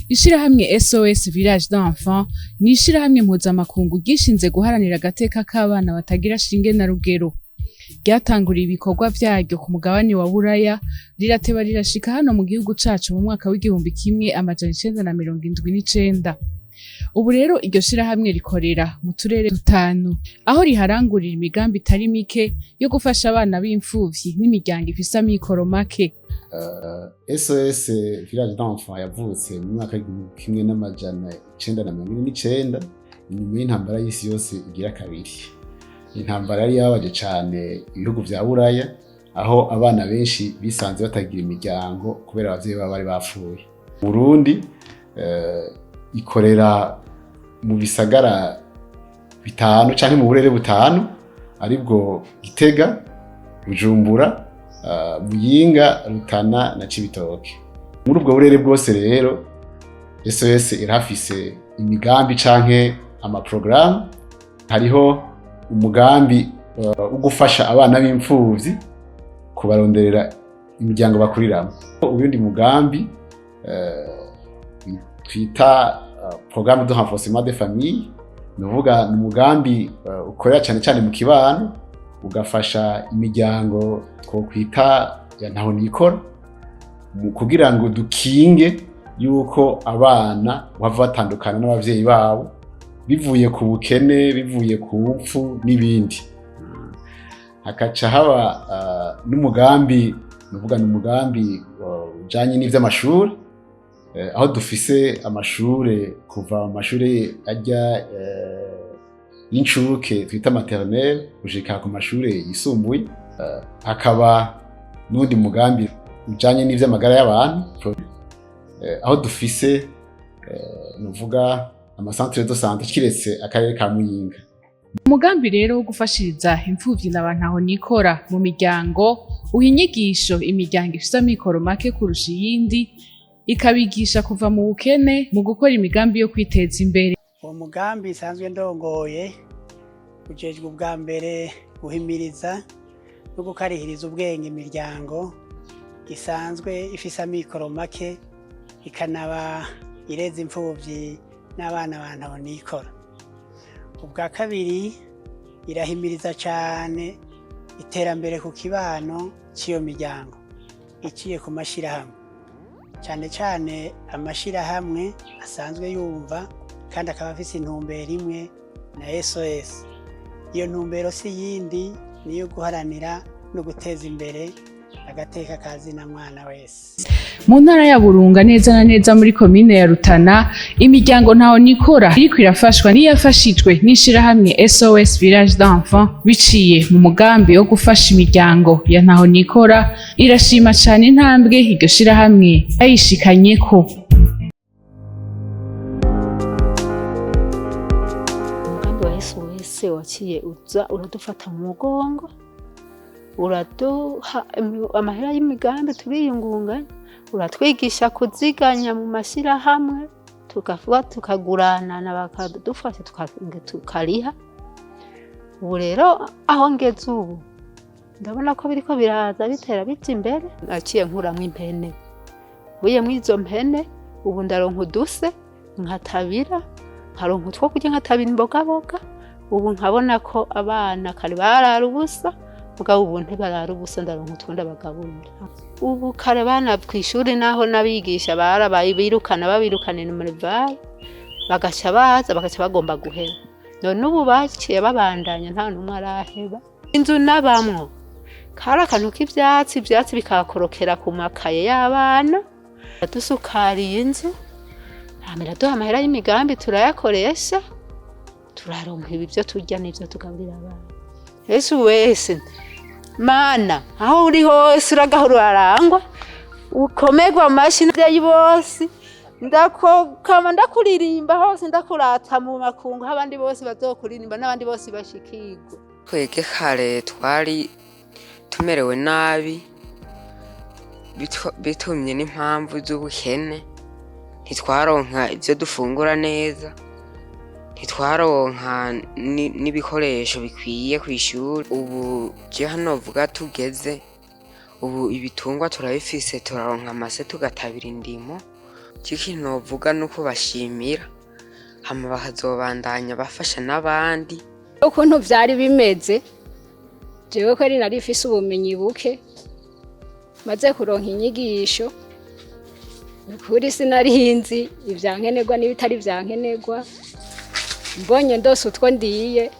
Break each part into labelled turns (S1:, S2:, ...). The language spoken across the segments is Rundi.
S1: Ishirahamwe SOS Village d'Enfants ni ishirahamwe mpuzamakungu ryishinze guharanira agateka k'abana batagira shinge na rugero. Ryatanguriye ibikorwa vyaryo ku mugabane wa Buraya, rirateba rirashika hano mu gihugu cacu mu mwaka w'1979. Ubu rero iryo shirahamwe rikorera mu turere dutanu, aho riharangurira imigambi itari mike yo gufasha abana b'imfuvyi n'imiryango ifise amikoro make.
S2: SOS Village d'Enfants yavutse mu mwaka w'1949, inyuma y'intambara y'isi yose igira kabiri. Intambara yari yababaje cane ibihugu vya Buraya, aho abana benshi bisanze batagira imiryango kubera abavyeyi babo bari bapfuye. Burundi ikorera mu bisagara bitanu canke mu burere butanu, aribwo Gitega, Bujumbura, Muyinga, Rutana na Cibitoke. Muri ubwo burere bwose rero SOS irahafise imigambi canke amaprogaramu. Hariho umugambi wo gufasha abana b'imfuvyi kubaronderera imiryango bakuriramwo. Uyundi mugambi twita programme de renforcement des familles, nuvuga ni umugambi ukorera cane cane mu kibano, ugafasha imiryango twokwita ya ntaho nikora, kugira ngo dukinge yuko abana bava batandukana n'abavyeyi babo bivuye ku bukene, bivuye ku mpfu n'ibindi. Hakaca haba n'umugambi, nuvuga ni umugambi ujanye n'ivy'amashuri, aho dufise amashure kuva mu mashure ajya y'incuke twita maternelle gushika ku mashure yisumbuye. Hakaba n'uwundi mugambi ujanye n'ivy'amagara y'abantu, aho dufise nuvuga amacentre de santé kiretse akarere ka Muyinga.
S1: Umugambi rero wo gufashiriza imfuvyi na bantaho nikora mu miryango uha inyigisho imiryango ifise amikoro make kurusha iyindi, ikabigisha kuva mu bukene mu gukora imigambi yo kwiteza imbere.
S3: Uwo mugambi nsanzwe ndongoye ujejwe ubwa mbere guhimiriza no gukarihiriza ubwenge imiryango isanzwe ifise amikoro make, ikanaba ireza imfuvyi n'abana bantaho nikora. Ubwa kabiri, irahimiriza cane iterambere ku kibano c'iyo miryango iciye ku mashirahamwe, cane cane amashirahamwe asanzwe yumva kandi akaba afise intumbero imwe na SOS. Iyo ntumbero si yindi, niyo guharanira no guteza imbere agateka ka zina mwana wese.
S1: Mu ntara ya Burunga, neza na neza muri komine ya Rutana, imiryango ntaho nikora iriko irafashwa n'iyafashijwe n'ishirahamwe SOS Village d'Enfants biciye mu mugambi wo gufasha imiryango ya ntaho nikora, irashima cane intambwe iryo shirahamwe yayishikanyeko.
S4: Umugambi wa SOS waciye uza uradufata mu mugongo, uraduha amahera y'imigambi, turiyungunganya, uratwigisha kuziganya mu mashyirahamwe, tukavuga tukaguranana, bakadufasha tukariha. Ubu rero aho ngeze ubu ndabona ko biriko biraza bitera bija imbere. Naciye nkuramwo impene, mvuye mw'izo mpene ubu ndaronka uduse nkatabira, nkaronka utwo kurya, nkatabira imbogaboga. Ubu nkabona ko abana kare barara ubusa, mugabo ubu ntibarara ubusa, ndaronka utwo ndabagaburira. Ubu kare bana kw'ishuri naho n'abigisha barabaye birukana, babirukanira minerval, bagaca baza bagaca bagomba guheba. None ubu baciye babandanya, nta n'umwe araheba. Inzu nabamwo kari akantu k'ivyatsi, ivyatsi bikakorokera ku makaye y'abana. Dusukariye inzu, hama iraduha amahera y'imigambi, turayakoresha, turaronka ibi byo turya n'ivyo tugaburira abana. Yesu wese mana, aho uri hose uragahora urarangwa, ukomerwa amashyi n'abavyeyi bose. Ndakokama ndakuririmba hose, ndakurata mu makungu, aho abandi bose bazokuririmba n'abandi bose bashikirwe.
S5: Twebwe kare twari tumerewe nabi, bitumye n'impamvu z'ubukene, ntitwaronka ivyo dufungura neza, ntitwaronka n'ibikoresho bikwiye kw'ishuri. Ubu je hano vuga tugeze ubu ibitungwa turabifise, turaronka amase, tugatabira indimo. Ikintu novuga nuko bashimira, hama bakazobandanya bafasha n'abandi.
S6: Ukuntu vyari bimeze, jewe ko ari nari mfise ubumenyi buke, maze kuronka inyigisho, nukuri sinari nzi ivyankenerwa n'ibitari vyankenerwa. Mbonye ndose utwo ndiye,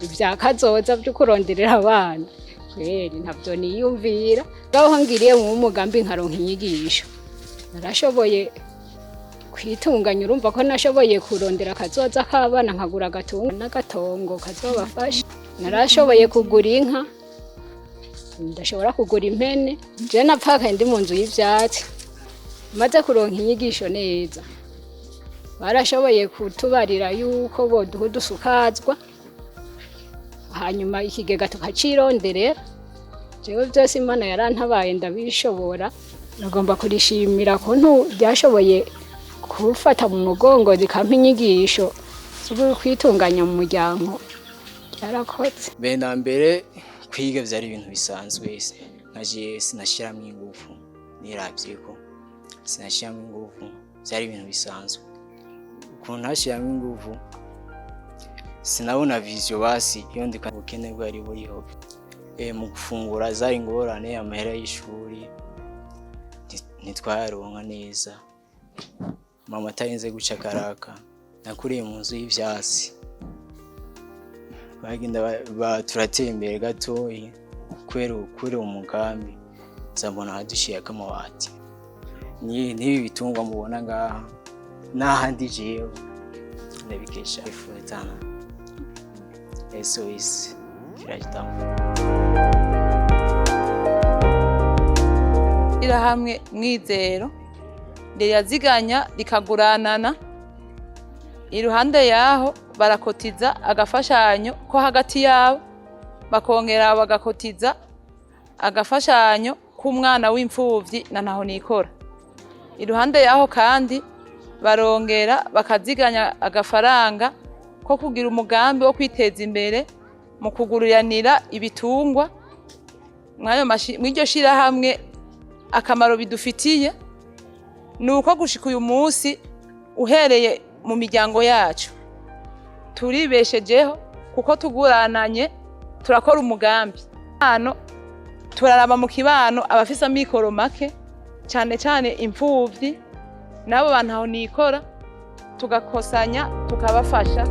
S6: ivya kazoza vyo kuronderera abana kweri ntavyo niyumvira. Aho ngiriye mu mugambi nkaronka inyigisho, narashoboye kwitunganya. Urumva ko nashoboye kurondera akazoza k'abana, nkagura agatungo n'agatongo kazobafasha. Narashoboye kugura inka, ndashobora kugura impene. Je napfakaye ndi mu nzu y'ivyatsi, maze kuronka inyigisho neza, barashoboye kutubarira yuko boduha udusukazwa, hanyuma ikigega tukacironderera. Jewe vyose Imana yarantabaye, ndabishobora. Nagomba kurishimira kuntu ryashoboye kufata mu mugongo, zikampa inyigisho zo kwitunganya mu muryango. Byarakoze.
S7: Mbere na mbere kwiga vyari ibintu bisanzwe, nkaje sinashiramwo ingufu, niravye ko sinashiramwo ingufu, vyari ibintu bisanzwe. Ukuntu ntashiramwo ingufu, sinabona vision basi iyo ndiko, ubukene bwari buriho. Mu gufungura zari ingorane, amahera y'ishuri ntitwayaronka neza, mama atarinze guca akaraka. Nakuriye mu nzu y'ivyatsi, bagenda turatera imbere gatoyi kubera umugambi, nzabona hadushirako amabati. N'ibi bitungwa mubona ngaha n'ahandi, jewe ndabikesha Rutana SOS Village d'Enfants.
S8: Ishirahamwe Mwizero riraziganya, rikaguranana. Iruhande yaho barakotiza agafashanyo ko hagati yabo, bakongera bagakotiza agafashanyo k'umwana w'imfuvyi na ntaho nikora. Iruhande yaho kandi barongera bakaziganya agafaranga ko kugira umugambi wo kwiteza imbere mu kuguriranira ibitungwa. Mw'iryo shirahamwe, akamaro bidufitiye ni uko gushika uyu munsi, uhereye mu miryango yacu, turibeshejeho kuko tugurananye, turakora umugambi hano, turaraba mu kibano abafise amikoro make, cyane cyane imfuvyi n'abo bantu aho nikora, tugakosanya, tukabafasha.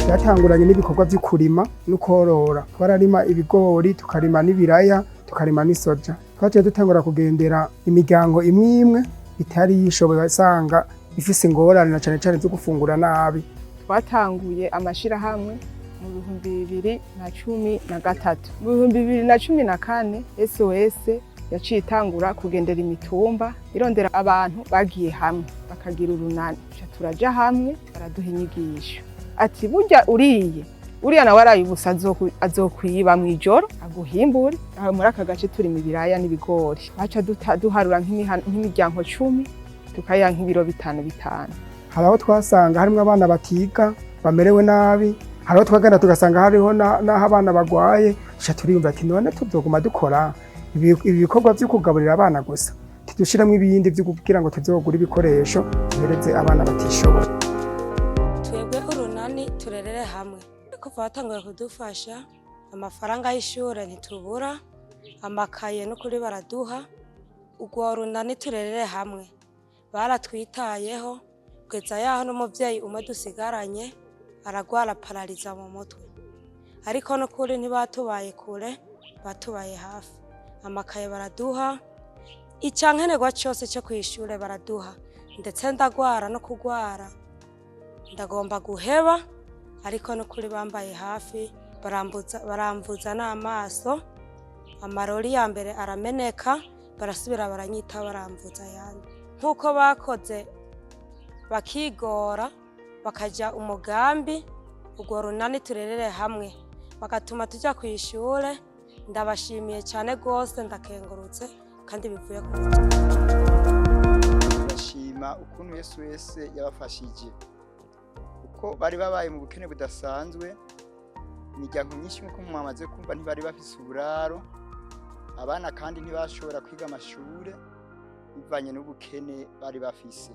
S9: Byatanguranye n'ibikorwa byo kurima no korora. Twararima ibigori, tukarima n'ibiraya, tukarima n'isoja. Twaciye dutangura kugendera imiryango imwe imwe itari yishoboye, wasanga ifise ingorane na cane cane zo gufungura nabi.
S10: Twatanguye amashirahamwe mu 2013. Mu 2014 SOS yaciye itangura kugendera imitumba, irondera abantu bagiye hamwe bakagira urunani. Tuca turaja hamwe, baraduha inyigisho ati burya uriye uriya nawe araye ubusa, azokwiba mw'ijoro aguhimbure. Aho muri aka gace turima ibiraya n'ibigori, baca duharura nk'imiryango 10, tukayiha nk'ibiro bitanu bitanu.
S9: Hari aho twasanga harimwo abana batiga bamerewe nabi, hari aho twagenda tugasanga hariho n'aho abana bagwaye. Tuca turiyumva ati none tuzoguma dukora ibi bikorwa vyo kugaburira abana gusa, tidushiremwo ibindi vyo kugira ngo tuzogure ibikoresho duhereze abana batishoboye.
S11: Twebwe urunani Turerere Hamwe, kuva batanguye kudufasha, amafaranga y'ishure ntitubura, amakaye n'ukuri baraduha. Urwo runani Turerere Hamwe baratwitayeho kugeza yaho n'umuvyeyi umwe dusigaranye aragwara parariza mu mutwe, ariko n'ukuri ntibatubaye kure, batubaye hafi. Amakaye baraduha, icyankenerwa cyose cyo kw'ishure baraduha. Ndetse ndagwara no kugwara, ndagomba guheba, ariko n'ukuri bambaye hafi, baramvuza n'amaso. Amarori ya mbere arameneka, barasubira baranyita, baramvuza ayandi. Nk'uko bakoze bakigora, bakajya umugambi urwo runani Turerere Hamwe, bagatuma tujya ku ishure, ndabashimiye cyane rwose, ndakengurutse kandi bivuye ku mutima.
S12: Turashima ukuntu SOS yabafashije, kuko bari babaye mu bukene budasanzwe. Imiryango myinshi, nk'uko mwamaze kumva, ntibari bafise uburaro. Abana kandi ntibashobora kwiga amashure bivanye n'ubukene bari bafise.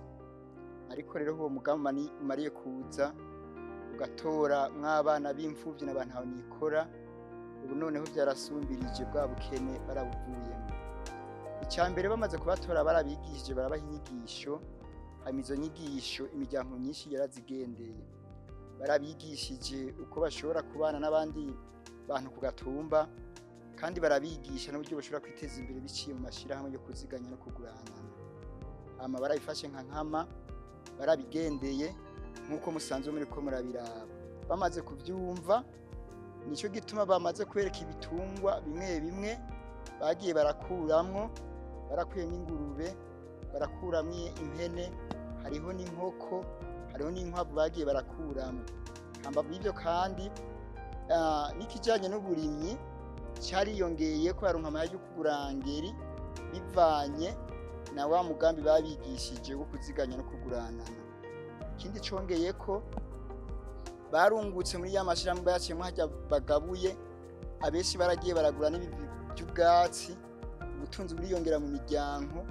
S12: Ariko rero uwo mugambi umariye kuza ugatora mw'abana b'imfuvyi n'abantu nikora, ubu noneho vyarasumbirije, bwa bukene barabuvuyemo. Icya mbere, bamaze kubatora barabigishije, barabaha inyigisho. Hanyuma izo nyigisho imiryango myinshi yarazigendeye. Barabigishije uko bashobora kubana n'abandi bantu ku gatumba, kandi barabigisha n'uburyo bashobora kwiteza imbere biciye mu mashyirahamwe yo kuziganya no kuguranana. Hama barabifashe nka nkama, barabigendeye nk'uko musanzwe muri ko murabiraba. Bamaze kubyumva, nicyo gituma bamaze kwereka ibitungwa bimwe bimwe bagiye barakuramwo. Barakuyemo ingurube, barakuramwo impene, hariho n'inkoko, hariho n'inkwavu bagiye barakuramo. Hambavu y'ibyo kandi, n'ikijyanye n'uburimyi cyariyongeye ko baronka amahera yo kugurangeri bivanye na wa mugambi babigishije wo kuziganya no kuguranana. Ikindi congeye ko barungutse muri ya mashyirahamwe bayaciyemo hajya bagabuye, abenshi baragiye baragura n'ibivi by'ubwatsi. Ubutunzi buriyongera mu miryango,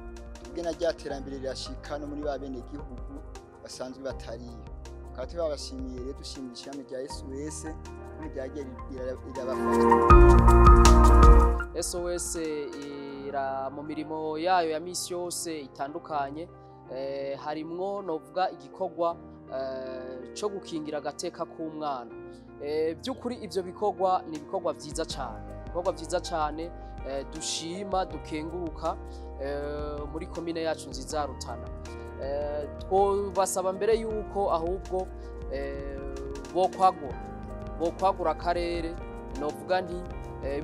S12: ubwe na rya terambere rirashika no muri ba bene gihugu basanzwe batariyo. Tukaba tubabashimiye rero, dushimira ishami rya SOS ryagiye rirabafasha.
S13: SOS ira mu mirimo yayo ya misi yose itandukanye, harimwo novuga igikorwa co gukingira agateka k'umwana. By'ukuri ivyo bikorwa ni ibikorwa vyiza cane, ibikorwa vyiza cane dushima, dukenguruka muri komine yacu nziza ya Rutana. Twobasaba mbere yuko ahubwo bokwagura akarere, novuga nti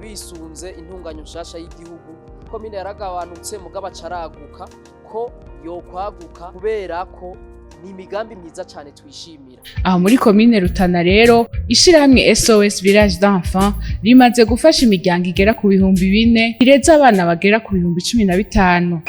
S13: bisunze intunganyo nshasha y'igihugu. Komine yaragabanutse mugabo acaraguka, ko yokwaguka kubera ko ni imigambi myiza cane twishimira.
S1: Aho muri komine Rutana rero, ishirahamwe SOS Village d'Enfants rimaze gufasha imiryango igera ku 4000 ireze abana bagera ku 15,000.